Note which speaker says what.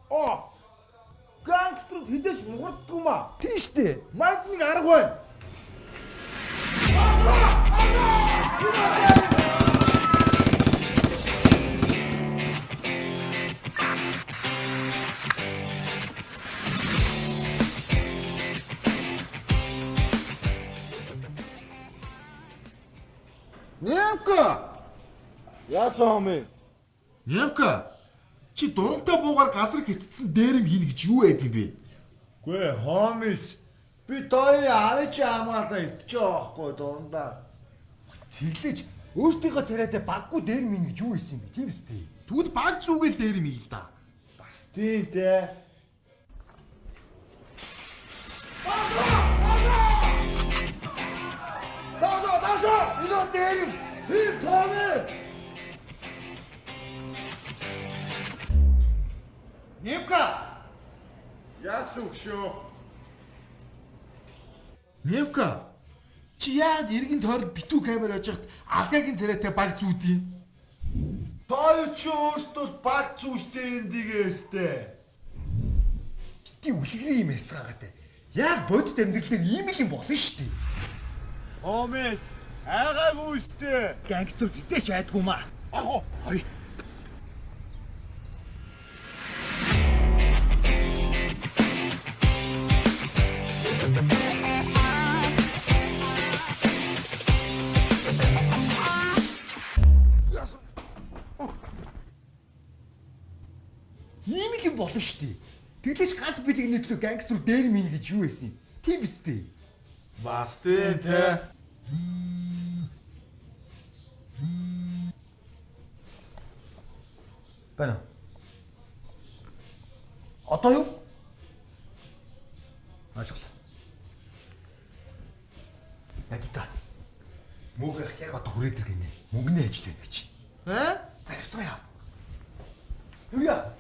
Speaker 1: Оо. Гангстерууд хизээш мугарддгүй маа.
Speaker 2: Тийм штэ.
Speaker 1: Манд нэг арга байна. Нямка!
Speaker 3: Яасан homie?
Speaker 1: Нямка! Чи дурамтай буугаар газар хитцсэн дээрэм хийнэ гэж юу байд юм бэ?
Speaker 3: Гүй homies. Би тооны арын чи хамгаалаа идчихээ байхгүй дурандаа.
Speaker 2: Тэглэж өөртөөхөө царайтай баггүй дээр минь гэж юу хийсэн юм бэ? Тийм үстэй.
Speaker 1: Тэгвэл баг зүгээл дээрэм хий л да.
Speaker 3: Бас тийм те. Даашаа даашаа энэ дээр тийм тооны.
Speaker 1: Нямка!
Speaker 3: Яасан өгшөө?
Speaker 1: Нямка! Чи яагаад эргэн тойронд битүү камер байж хат алгагийн царайтай баг зүүд юм?
Speaker 3: Тоо чи өөртөө баг зүүштэй юм дигээ өстэй.
Speaker 2: Бити үлгэрийн юм ярьцгаагаа те. Яг бодит амьдрал дээр ийм л юм болно шүү дээ.
Speaker 3: Homies айгаагүй өстэй.
Speaker 2: Гангстерууд хизээч айдгүй маа.
Speaker 1: Ах уу.
Speaker 2: Хой. Ийм л юм болно шүү дээ. Тэглэж ганц бэлэгний төлөө гангстерууд дээр минь гэж юу хийсэн юм? Тийм биз дээ.
Speaker 1: Бас тийм те.
Speaker 2: Байна. Одоо юу? Ойлголоо. Найзуудаа. Мөг ах яг одоо хүрээд ирэх гинэ. Мөнгөний ажил байна гэж.
Speaker 1: Э?
Speaker 2: За явцгаая. Явъя.